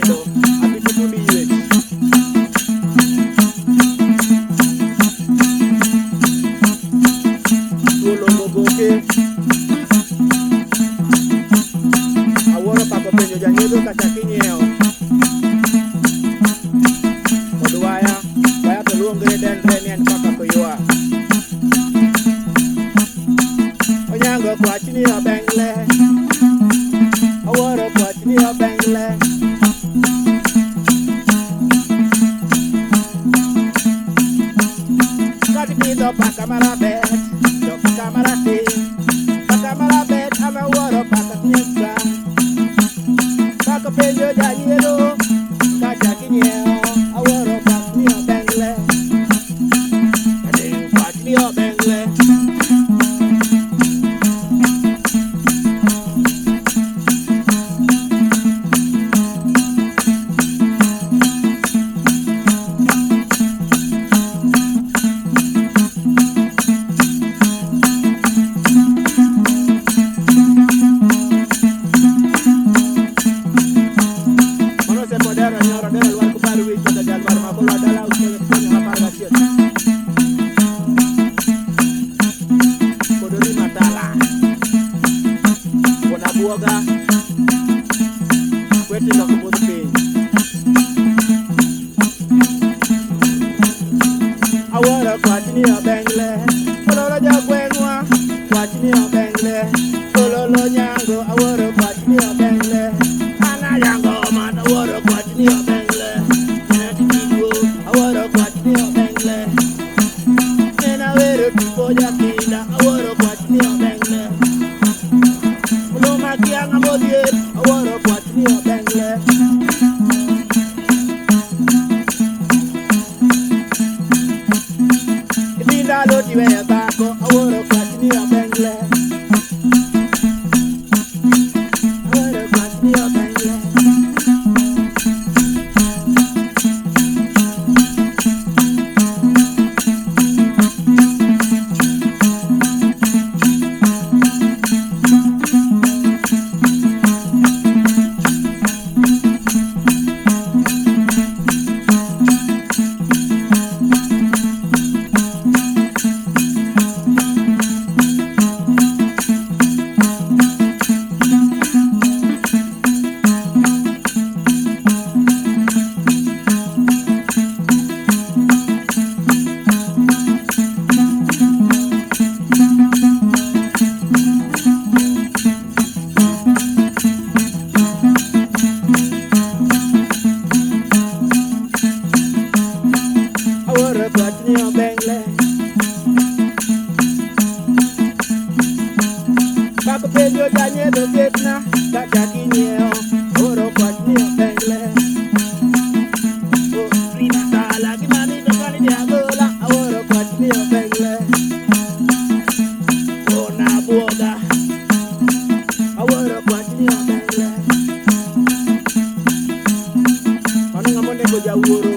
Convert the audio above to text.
Osenindo, apiko mondo ywech. Thuol ogo goke. Awuoro pako penjo janyiedho kata kinyiewo. Kod waya, waya to luongre denre ni en paka koywa. Onyango kwach ni obengle. Awuoro kwach ni obengle. Kati pidho paka marabet, to paka marateng'. Paka marabet an awuoro paka kinyesa. Paka penjo janyiedho kata kinyiewo. Awuoro kwach ni obengle. Rateng' kwach ni obengle. Mano osepodero nyoro dero lwar kupar wich kata jal mar mabolo dala usiele konyo apar gachiel. Kodori matala. Wuon abuoga. Kwete loko podh piny. Awuoro kwach ni obengle. Ololo jogweng'wa. Kwach ni obengle. Ololo nyango. Awuoro kwach ni obengle. An ayango man awuoro kwach ni obengle. Nena titigo. Awuoro kwach ni obengle. Nena wero tipo jakinda. Awuoro kwach ni obengle. Muluma kia ng'ama odhier. Awuoro kwach ni obengle. Idhi ndalo tiweyo dhako. Awuoro kwach ni obengle. Awuoro kwach ni obengle. Awuoro kwach ni obengle. Pako penjo janyiedho osiepna kata kinyiewo. Awuoro kwach ni obengle. Oh, Rina Sala gi mami to kani di agola. Awuoro kwach ni obengle. Ona buoga. Awuoro kwach ni obengle. Mano ng'ama onego jawuoro.